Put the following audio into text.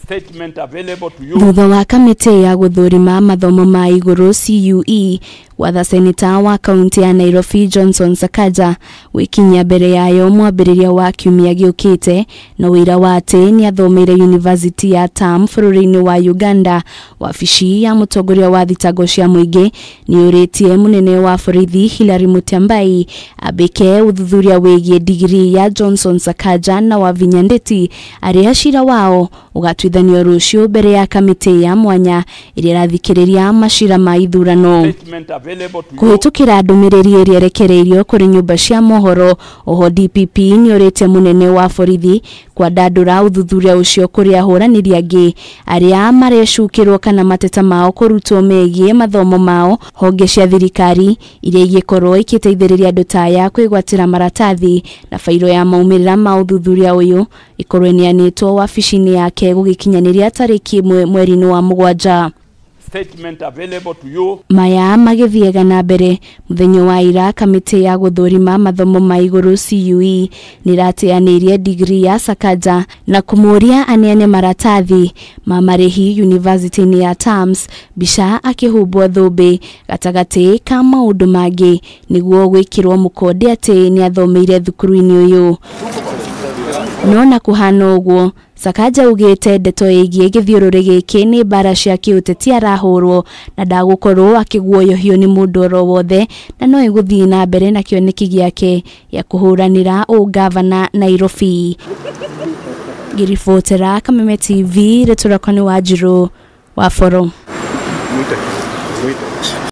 Statement available to you. Thutha wa kamĩtĩ ya gũthũrima mathomo ma igũrũ CUE gwatha seneta wa kaunti ya Nairobi Johnson Sakaja gwĩkinyia mbere yayo mwambĩrĩria wa kiumia gĩũkĩte na ũira wa atĩ nĩathomeire University ya TAM bũrũri-inĩ wa Uganda. Wabici ya mũtongoria wa thitango cia mũingĩ nĩyũrĩtie mũnene wa borithi Hilary Mutyambai ambĩke ũthuthuria wĩgiĩ digiri ya Johnson Sakaja na Wavinya Ndeti arĩa cira wao ũgatuithanio rũciũ mbere ya kamĩtĩ ya mwanya ĩrĩa ĩrathikĩrĩria macira ma ithurano. Statement available to you. Kũhĩtũkĩra ndũmĩrĩri ĩrĩa ĩrekereirio kũrĩ nyũmba cia mohoro, oho DPP nĩũrĩte mũnene wa borithi kwandandũra ũthuthuria ũcio kũrĩ ahũranĩri angĩ arĩa marecukĩrwo kana mateta mao kũrutwo megiĩ mathomo mao honge cia thirikari iria ingĩkorwo ikĩteithĩrĩria andũ ta aya kwĩgwatĩra maratathi na bairo ya maumĩrĩra ma ũthuthuria ũyũ ĩkorwo ĩneanĩtwo wabici-inĩ yake gũgĩkinyanĩria tarĩki 1 mweri-inĩ wa 7. Statement available to you. Maya magĩthiaga na mbere mũthenya wa ira kamĩtĩ ya gũthũrima mathomo ma igũrũ CUE nĩrateanĩirie digiri ya Sakaja na kũmũria aneane maratathi ma marĩhi University-inĩ ya TAMS mbica akĩhumbwo thũmbĩ gatagatĩ ka maũndũ mangĩ nĩguo gwĩkĩrwo mũkonde atĩ nĩathomeire thukuru-inĩ ũyũ. No na kũhana ũguo Sakaja augĩte ndeto ĩgiĩ gĩthiũrũrĩ gĩkĩ nĩ mbara cia kĩũteti arahũrwo na ndagũkorwo akĩguoyohio nĩ mũndũ oro wothe na no ĩgũthiĩ na mbere na kĩoneki gĩake gĩa kũhũranĩra ũgavana Nairobi. Ngĩribotera Kameme TV, rĩtwa rĩakwa nĩ Wanjirũ wa Boro.